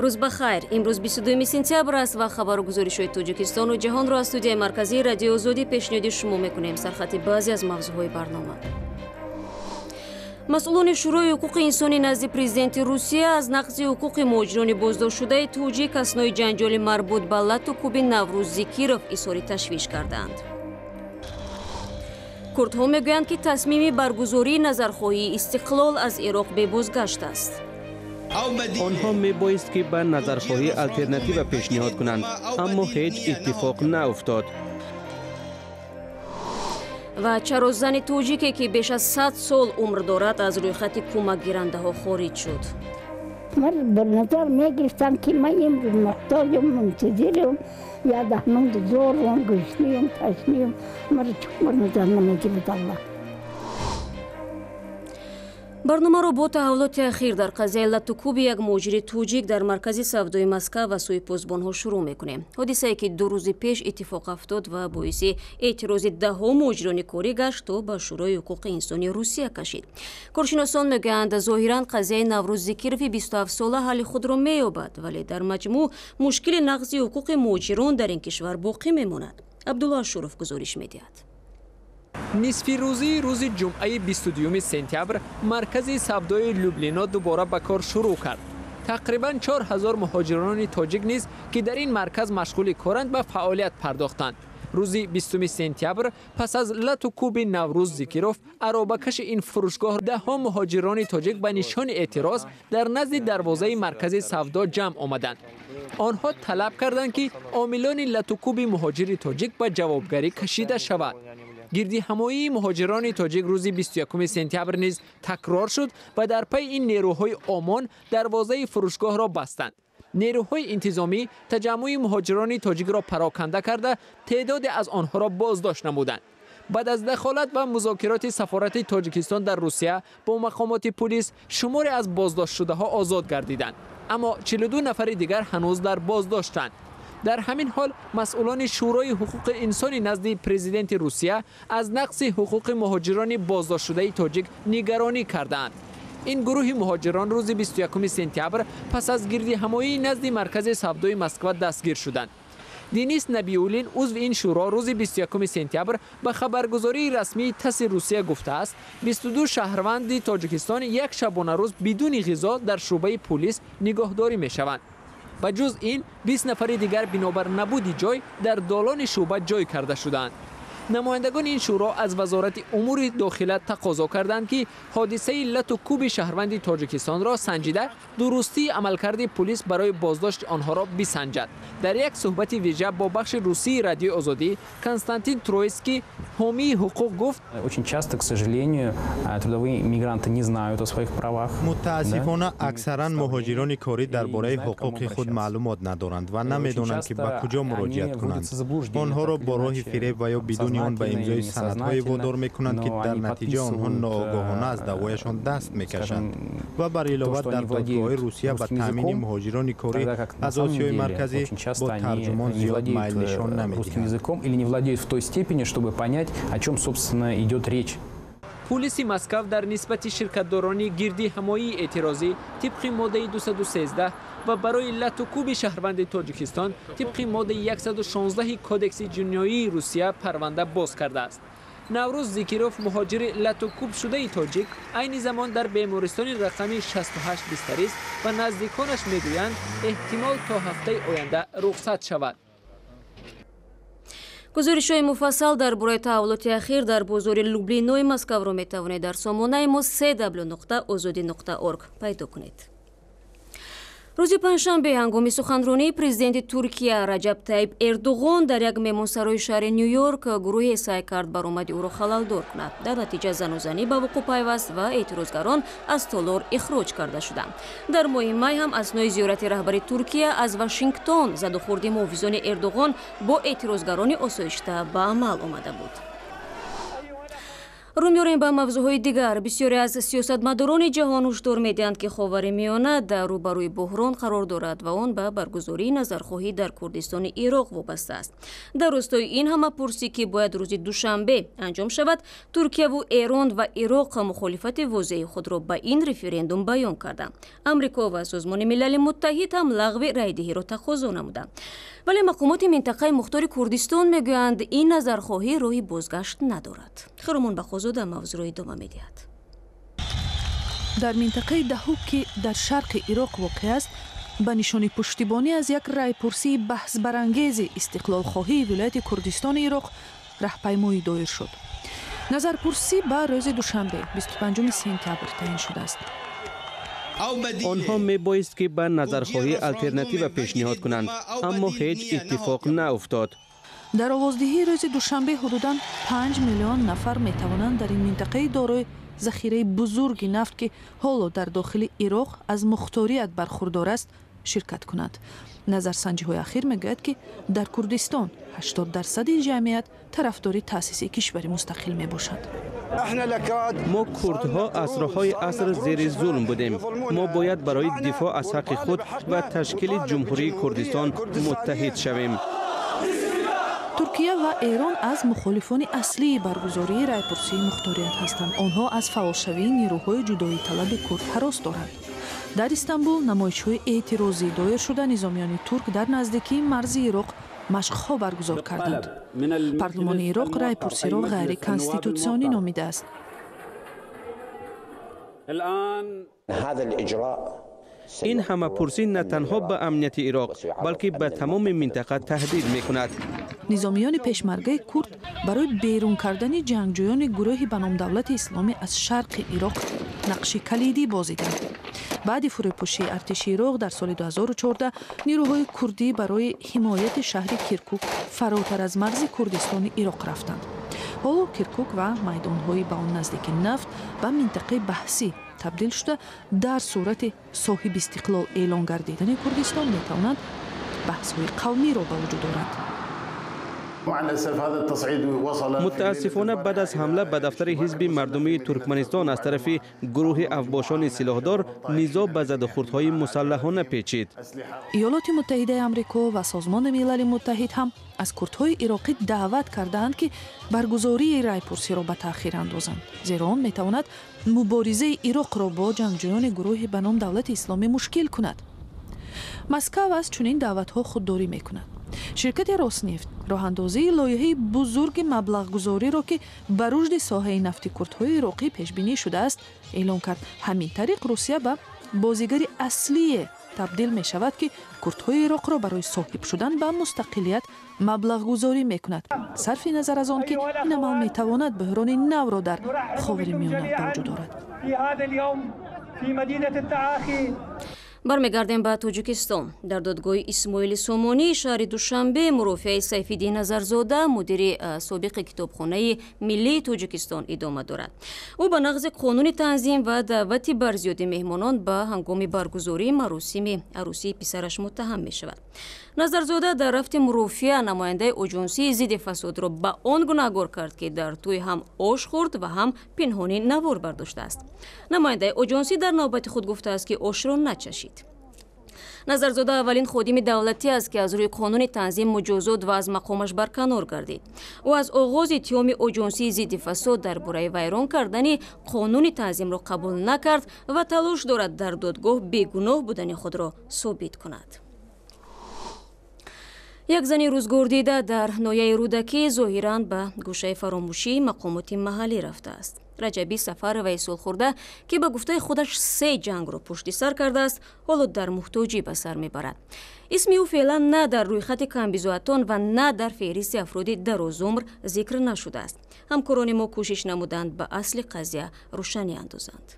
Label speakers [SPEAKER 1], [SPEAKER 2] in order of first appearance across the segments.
[SPEAKER 1] Рӯз ба хайр. Имрӯз 22 сентябр аст ва хабару гузоришҳои Тоҷикистону ҷаҳонро аз студияи марказии Радиои Озодӣ пешниҳоди шумо мекунем. Сархати баъзе аз мавзӯъҳои барнома. Масъулони Шӯрои ҳуқуқи инсони назди президенти Русия аз нақзи ҳуқуқи муҳоҷирони боздоштшудаи тоҷик аснои ҷанҷоли марбут ба лату кӯби Наврӯз Зикиров изҳори ташвиш карданд. Курдҳо мегӯянд, ки тасмими баргузории назархоҳии истиқлол аз Ироқ бебозгашт аст.
[SPEAKER 2] Онҳо мебоист, ки ба назархоҳӣ алтернатива пешниҳод кунанд, аммо ҳеҷ иттифоқ науфтод.
[SPEAKER 1] Ва чаро зани тоҷике, ки беш аз 100 сол умр дорад, аз рӯйхати кӯмакгирандаҳо хориҷ шуд?
[SPEAKER 3] Ман ба назар мегирифтам, ки ман имрӯз муҳтоҷам, мунтазирам, я даҳнум зорам, гушниям, ташниям. Маро чун ба назар намегирад Аллоҳ?
[SPEAKER 1] Барномаро бо таҳаввулоти ахир дар қазияи латукӯби як муҳоҷири тоҷик дар маркази савдои Москав ва сӯи посбонҳо шурӯъ мекунем. Ҳодисае, ки 2 рӯзи пеш иттифоқ афтод ва боиси эътирози даҳҳо муҳоҷирони корӣ гашт, то ба Шӯрои ҳуқуқи инсони Русия кашид. Коршиносон мегӯянд, зоҳиран қазияи Наврӯз Зикирови 27-сола ҳалли худро меёбад, вале дар маҷмӯъ мушкили нақзи ҳуқуқи муҳоҷирон дар ин кишвар боқӣ мемонад. Абдулло Ашуров гузориш медиҳад.
[SPEAKER 4] Нисфи рӯзии рӯзи ҷумъаи 22 сентябр маркази савдои Люблино дубора ба кор шурӯъ кард. Тақрибан 4000 муҳоҷирони тоҷик низ, ки дар ин марказ машғули коранд, ба фаъолият пардохтанд. Рӯзи 20 сентябр пас аз лату кӯби Наврӯз Зикиров, аробакаши ин фурӯшгоҳ, даҳҳо муҳоҷирони тоҷик ба нишони эътироз дар назди дарвозаи маркази савдо ҷамъ омаданд. Онҳо талаб карданд, ки омилони латукӯби муҳоҷири тоҷик ба ҷавобгарӣ кашида шавад. Гирдиҳамоии муҳоҷирони тоҷик рӯзи 21 сентябр низ такрор шуд ва дар пайи ин нерӯҳои ОМОН дарвозаи фурӯшгоҳро бастанд. Нерӯҳои интизомӣ таҷаммуи муҳоҷирони тоҷикро пароканда карда, теъдоде аз онҳоро боздошт намуданд. Баъд аз дахолат ва музокироти сафорати Тоҷикистон дар Русия бо мақомоти пулис, шуморе аз боздоштшудаҳо озод гардиданд, аммо 42 нафари дигар ҳанӯз дар боздоштанд. Дар ҳамин ҳол масъулони Шӯрои ҳуқуқи инсони назди президенти Русия аз нақси ҳуқуқи муҳоҷирони боздоштшудаи тоҷик нигаронӣ кардаанд. Ин гурӯҳи муҳоҷирон рӯзи 21 сентябр пас аз гирдиҳамоии назди маркази савдои Москва дастгир шуданд. Денис Набиуллин, узви ин шӯро, рӯзи 21 сентябр ба хабаргузории расмии ТАССи Русия гуфтааст, 22 шаҳрванди Тоҷикистон як шабонарӯз бидуни ғизо дар шӯъбаи пулис нигоҳдорӣ мешаванд. Ба ҷуз ин, 20 нафари дигар бинобар набуди ҷой дар долони шӯъба ҷой карда шуданд. Намояндагони ин шӯро аз Вазорати умури дохила тақозо карданд, ки ҳодисаи лату кӯби шаҳрванди Тоҷикистонро санҷида, дурустии амалкарди пулис барои боздошти онҳоро бисанҷад. Дар як суҳбати вижа бо бахши русии Радиои Озодӣ Константин Троицкий, ҳомии ҳуқуқ, гуфт:
[SPEAKER 5] Очень часто, к сожалению, трудовые мигранты не знают о своих правах.
[SPEAKER 6] Мутаассифона, аксаран муҳоҷирони корӣ дар бораи ҳуқуқи худ маълумот надоранд ва намедонанд, ки ба куҷо муроҷиат кунанд. Онҳоро бо роҳи фиреб ва ё бидуни он ба имзои санадҳое водор мекунанд, ки дар натиҷа онҳо ноогоҳона аз даъвояшон даст мекашанд. Ва бар илова, дар додгоҳҳои Русия ба таъмини муҳоҷирони корӣ аз Осиёи Марказӣ бо тарҷумон зиёд майл нишон намедиҳанд.
[SPEAKER 5] Или не владеют в той степени, чтобы понять, о чем, собственно, идет речь.
[SPEAKER 4] Пулиси Москав дар нисбати ширкатдорони гирдиҳамоии эътирозӣ тибқи моддаи 213 ва барои латукӯби шаҳрванди Тоҷикистон тибқи моддаи 116 Кодекси ҷиноии Русия парванда боз кардааст. Наврӯз Зикиров, муҳоҷири латукӯб шудаи тоҷик, айни замон дар бемористони рақами 68 бистарист ва наздиконаш мегӯянд, эҳтимол то ҳафтаи оянда рухсат шавад.
[SPEAKER 1] Гузоришҳои муфассал дар бораи таҳаввулоти ахир дар бозори Люблинои Москавро метавонед дар сомонаи мо cw.ozodi.org пайдо кунед. Рӯзи панҷшанбе ҳангоми суханронии президенти Туркия Раҷаб Таиб Эрдуғон дар як меҳмонсарои шаҳри Ню Йорк гурӯҳе саъй кард баромади ӯро халалдор кунад. Дар натиҷа занузанӣ ба вуқӯъ пайваст ва эътирозгарон аз толор ихроҷ карда шуданд. Дар моҳи май ҳам аснои зиёрати раҳбари Туркия аз Вашингтон задухӯрди муҳофизони Эрдуғон бо эътирозгарони осоишта ба амал омада буд. Рӯ меорем ба мавзӯъҳои дигар. Бисёре аз сиёсатмадорони ҷаҳон ҳушдор медиҳанд, ки Ховари Миёна дар рӯбарӯи буҳрон қарор дорад ва он ба баргузории назархоҳӣ дар Курдистони Ироқ вобаста аст. Дар ростои ин ҳамапурсӣ, ки бояд рӯзи душанбе анҷом шавад, Туркияву Эрон ва Ироқ мухолифати возеҳи худро ба ин референдум баён карданд. Амрико ва Созмони Милали Муттаҳид ҳам лағви райдиҳиро тақозо намуданд. Вале мақомоти минтақаи мухтори Курдистон мегӯянд, ин назархоҳӣ роҳи бозгашт надорад. Хиромон Бақозода мавзӯъро идома медиҳад.
[SPEAKER 7] Дар минтақаи Даҳук, ки дар шарқи Ироқ воқеъ аст, ба нишони пуштибонӣ аз як райпурсии баҳсбарангези истиқлолхоҳии вилояти Курдистони Ироқ раҳпаймоӣ доир шуд. Назарпурсӣ ба рӯзи душанбе, 25 сентябр таъин шудааст.
[SPEAKER 2] Онҳо мебоист, ки ба назархоҳӣ алтернатива пешниҳод кунанд, аммо ҳеҷ иттифоқ науфтод.
[SPEAKER 7] Дар овоздиҳии рӯзи душанбе ҳудудан 5 миллион нафар метавонанд дар ин минтақаи дорои захираи бузурги нафт, ки ҳоло дар дохили Ироқ аз мухторият бархурдор аст, ширкат кунанд. Назарсанҷиҳои ахир мегӯяд, ки дар Курдистон 80 дарсади ҷамъият тарафдори таъсиси кишвари мустақил мебошанд.
[SPEAKER 2] Мо курдҳо асрҳои аср зери зулм будем. Мо бояд барои дифоъ аз ҳаққи худ ва ташкили Ҷумҳурии Курдистон муттаҳид шавем.
[SPEAKER 7] Туркия ва Эрон аз мухолифони аслии баргузории райпурсии мухторият ҳастанд. Онҳо аз фаъолшавии нерӯҳои ҷудоиталаби курд ҳарос доранд. Дар Истанбул намоишҳои эътирозӣ доир шуда, низомиёни турк дар наздикии марзи Ироқ машқҳо баргузор карданд. Парлумони Ироқ райпурсиро ғайриконститутсионӣ номидааст.
[SPEAKER 8] هذا الإجراء
[SPEAKER 2] Ин ҳамапурсӣ на танҳо ба амнияти Ироқ, балки ба тамоми минтақа таҳдид мекунад.
[SPEAKER 7] Низомиёни пешмаргаи курд барои берун кардани ҷангҷӯёни гурӯҳи ба ном Давлати Исломӣ аз шарқи Ироқ нақши калидӣ бозиданд. Баъди фурӯпошии артиши Ироқ дар соли 2014, нерӯҳои курдӣ барои ҳимояти шаҳри Киркук фаротар аз марзи Курдистони Ироқ рафтанд. Ҳоло Киркук ва майдонҳои ба он наздики нафт ба минтақаи баҳсӣ табдил шуда, дар сурати соҳибистиқлол эълон гардидани Курдистон метавонанд баҳсҳои қавмиро ба вуҷуд оранд.
[SPEAKER 2] Мутаассифона, баъд аз ҳамла ба дафтари Ҳизби мардумии Туркманистон аз тарафи гурӯҳи авбошони силоҳдор, низоъ ба задухӯрдҳои мусаллаҳона печид.
[SPEAKER 7] Иёлоти Муттаҳидаи Амрико ва Созмони Милали Муттаҳид ҳам аз курдҳои ироқӣ даъват кардаанд, ки баргузории райпурсиро ба таъхир андозанд, зеро он метавонад муборизаи Ироқро бо ҷангҷӯёни гурӯҳи ба ном Давлати Исломӣ мушкил кунад. Москав аз чунин даъватҳо худдорӣ мекунад. Ширкати Роснефт роҳандозии лоиҳаи бузурги маблағгузориро, ки ба рушди соҳаи нафти курдҳои ироқӣ пешбинӣ шудааст, эълон кард. Ҳамин тариқ Русия ба бозигари аслие табдил мешавад, ки курдҳои Ироқро барои соҳиб шудан ба мустақилият маблағгузорӣ мекунад, сарфи назар аз он ки ин амал метавонад буҳрони навро дар Ховари Миёна ба вуҷуд орад.
[SPEAKER 1] Бармегардем ба Тоҷикистон. Дар додгоҳи Исмоили Сомонии шаҳри Душанбе мурофиаи Сайфиддин Назарзода, мудири собиқи Китобхонаи миллии Тоҷикистон, идома дорад. Ӯ ба нақзи қонуни танзим ва даъвати барзиёди меҳмонон ба ҳангоми баргузории маросими арӯсии писараш муттаҳам мешавад. Назарзода дар рафти мурофиа намояндаи Оҷонсии зидди фасодро ба он гунаҳгор кард, ки дар тӯй ҳам ош хӯрд ва ҳам пинҳонӣ навор бардоштааст. Намояндаи оҷонсӣ дар навбати худ гуфтааст, ки ошро начашид. Назарзода аввалин ходими давлатӣ аст, ки аз рӯи қонуни танзим муҷозот ва аз мақомаш барканор гардид. Ӯ аз оғози иттиҳоми Оҷонсии зидди фасод дар бораи вайрон кардани қонуни танзимро қабул накард ва талош дорад дар додгоҳ бегуноҳ будани худро собит кунад. Як зани рӯзгордида дар ноҳияи Рӯдакӣ зоҳиран ба гӯшаи фаромӯшии мақомоти маҳаллӣ рафтааст. Раҷабӣ Сафароваи солхӯрда, ки ба гуфтаи худаш се ҷангро пушти сар кардааст, ҳоло дар муҳтоҷӣ ба сар мебарад. Исми ӯ феълан на дар рӯйхати камбизоатон ва на дар феҳристи афроди дарозумр зикр нашудааст. Ҳамкорони мо кӯшиш намуданд, ба асли қазия рӯшанӣ андозанд.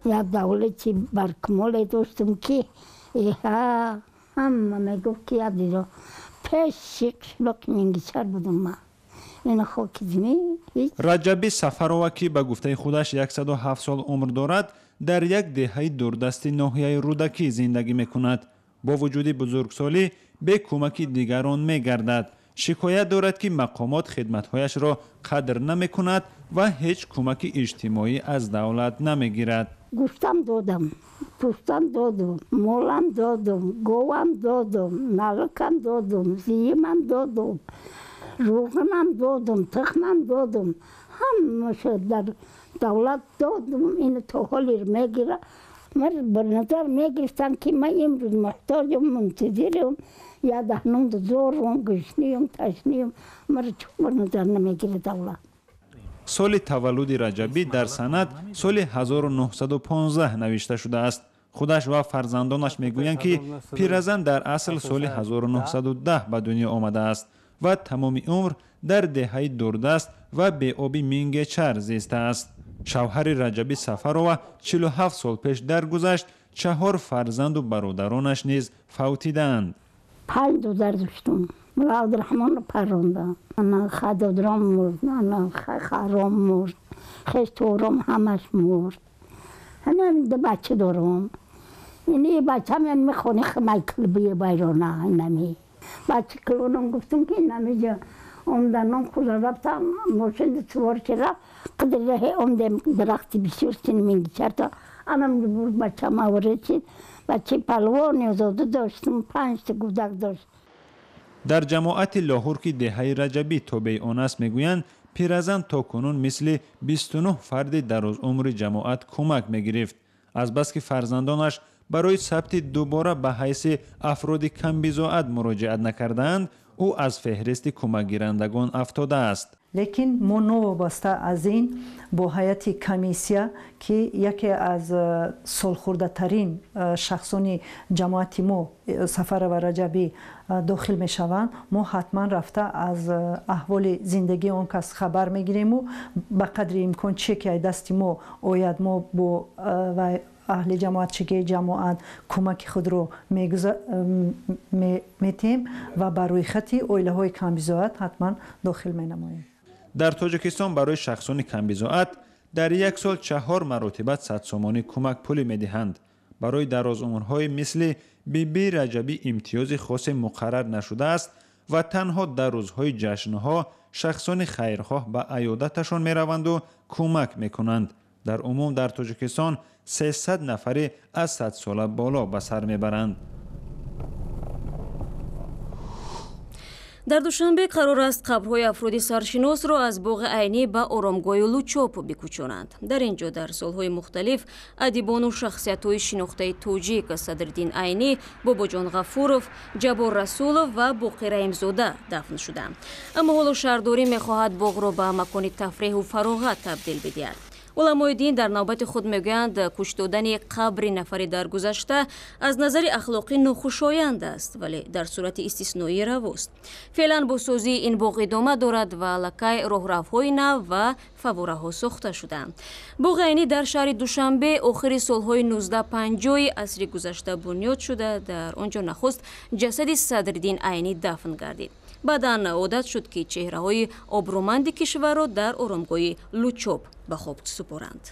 [SPEAKER 3] Як давлати баркамоле доштум, ки ҳама мегуфт, ки як дидо пеши қишлоқи Мингичар будум ман.
[SPEAKER 9] Раҷаби Сафарова, ки ба гуфтаи худаш 107 сол умр дорад, дар як деҳаи дурдасти ноҳияи Рӯдакӣ зиндагӣ мекунад. Бо вуҷуди бузургсолӣ, бе кӯмаки дигарон мегардад. Шикоят дорад, ки мақомот хидматҳояшро қадр намекунад ва ҳеҷ кӯмаки иҷтимоӣ аз давлат намегирад.
[SPEAKER 3] Гӯштам додам, пӯстам додум, молам додум, говам додум, налакам додум, зиимам додум, рӯғанам додум, тухмам додум. Ҳамаша дар давлат додум, ин то ҳолир мегира. Ман ба назар мегирифтам, ки ман имрӯз муҳтоҷам, мунтазирам, я даҳнум зорум, гушниюм, ташниюм. Маро чӣ ба назар намегирад давлат?
[SPEAKER 9] Соли таваллуди Раҷабӣ дар санад соли 1915 навишта шудааст. Худаш ва фарзандонаш мегӯянд, ки пиразан дар асл соли 1910 ба дунё омадааст ва тамоми умр дар деҳаи дурдаст ва беоби Мингечар зистааст. Шавҳари Раҷабӣ Сафарова 47 сол пеш даргузашт. Чаҳор фарзанду бародаронаш низ фавтидаанд.
[SPEAKER 3] Панҷ додар доштум. Мула Абдурахмонро паррондам, хадодром мурд, харом мурд, хештором ҳамаш мурд. Ҳамин ду бача дорум. Ини бачам мехони майкл байрона. Инами бача калонам гуфтум, ки инамиҷа омданам худа рафтам, мошин сувор шира қадр раҳе омдем, дарахти бисёр сини Мингичарта анам бурд. Бачам аворечид, бачаи палвони озода доштум, панҷта гудак дошт.
[SPEAKER 9] Дар ҷамоати Лоҳур, ки деҳаи Раҷабӣ тобеи он аст, мегӯянд, пиразан то кунун мисли 29 фарди дарозумри ҷамоат кӯмак мегирифт. Азбаски фарзандонаш барои сабти дубора ба ҳайси афроди камбизоат муроҷиат накардаанд, ӯ аз феҳристи кӯмакгирандагон афтодааст.
[SPEAKER 10] Лекин мо новобаста аз ин бо ҳайати комиссия, ки яке аз солхӯрдатарин шахсони ҷамоати мо Сафарова Раҷабӣ дохил мешаванд, мо ҳатман рафта аз аҳволи зиндагии он кас хабар мегириму ба қадри имкон чие ки дасти мо ояд, мо бо аҳли ҷамоат, чигии ҷамоат кӯмаки худро метиҳем ва ба рӯйхати оилаҳои камбизоат ҳатман дохил менамоем.
[SPEAKER 9] Дар Тоҷикистон барои шахсони камбизоат дар як сол чаҳор маротиба 100 сомонӣ кӯмакпулӣ медиҳанд. Барои дарозумрҳои мисли Биби Раҷабӣ имтиёзи хосе муқаррар нашудааст ва танҳо дар рӯзҳои ҷашнҳо шахсони хайрхоҳ ба аёдаташон мераванду кӯмак мекунанд. Дар умум дар Тоҷикистон 300 нафаре аз 100 сола боло ба сар мебаранд.
[SPEAKER 1] Дар Душанбе қарор аст қабрҳои афроди саршиносро аз боғи Айнӣ ба оромгоҳи Лучоб бикӯчонанд. Дар ин ҷо дар солҳои мухталиф адибону шахсиятҳои шинохтаи тоҷик Садриддин Айнӣ, Бобоҷон Ғафуров, Ҷаббор Расулов ва Боқир Раҳимзода дафн шуданд. Аммо ҳоло шаҳрдорӣ мехоҳад боғро ба макони тафреҳу фароғат табдил бидиҳад. Уламои дин дар навбати худ мегӯянд, кӯч додани қабри нафари даргузашта аз назари ахлоқӣ нохушоянд аст, вале дар сурати истисноӣ равост. Феълан бозсозии ин боғ идома дорад ва аллакай роҳравҳои нав ва фаввораҳо сохта шудаанд. Боғи Айнӣ дар шаҳри Душанбе охири солҳои 1950 асри гузашта бунёд шуда. Дар он ҷо нахуст ҷасади Садриддин Айнӣ дафн гардид. Баъдан одат шуд, ки чеҳраҳои обрӯманди кишварро дар оромгоҳи Лучоб ба хок супоранд.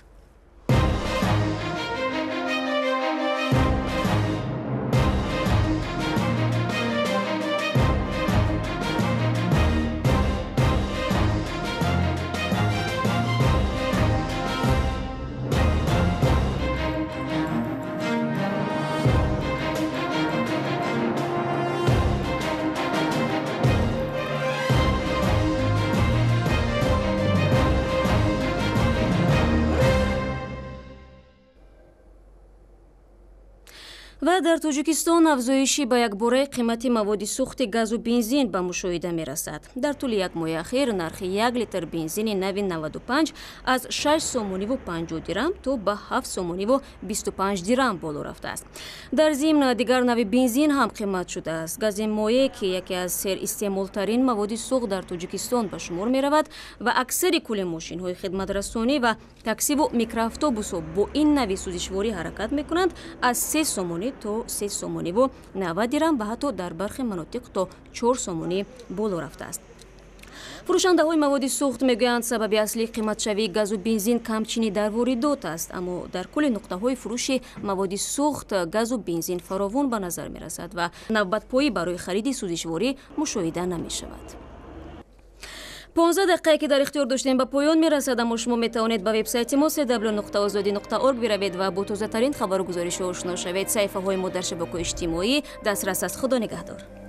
[SPEAKER 1] Ва дар Тоҷикистон афзоиши ба якбораи қимати маводи сӯхти газу бензин ба мушоҳида мерасад. Дар тӯли як моҳи ахир нархи 1 литр бензини нави 95 аз 6 сомониву 50 дирам то ба 7 сомониву 25 дирам боло рафтааст. Дар зимн дигар нави бензин ҳам қимат шудааст. Гази моеъ, ки яке аз серистеъмолтарин маводи сӯхт дар Тоҷикистон ба шумор меравад ва аксари кулли мошинҳои хидматрасонӣ ва таксиву микроавтобусҳо бо ин нави сӯзишворӣ ҳаракат мекунанд, аз 3 сомонӣ то 3 сомониву 90 дирам ва ҳатто дар бархе манотиқ то 4 сомонӣ боло рафтааст. Фурӯшандаҳои маводи сӯхт мегӯянд, сабаби аслии қиматшавии газу бензин камчинӣ дар воридот аст, аммо дар кулли нуқтаҳои фурӯши маводи сӯхт газу бензин фаровон ба назар мерасад ва навбатпоӣ барои хариди сӯзишворӣ мушоҳида намешавад. 15 дақиқае, ки дар ихтиёр доштем, ба поён мерасад, аммо шумо метавонед ба вебсайти мо cw.ozodi.org биравед ва бо тозатарин хабару гузоришҳо ошно шавед. Саҳифаҳои мо дар шабакаҳои иҷтимоӣ дастрас аст. Худо нигаҳдор.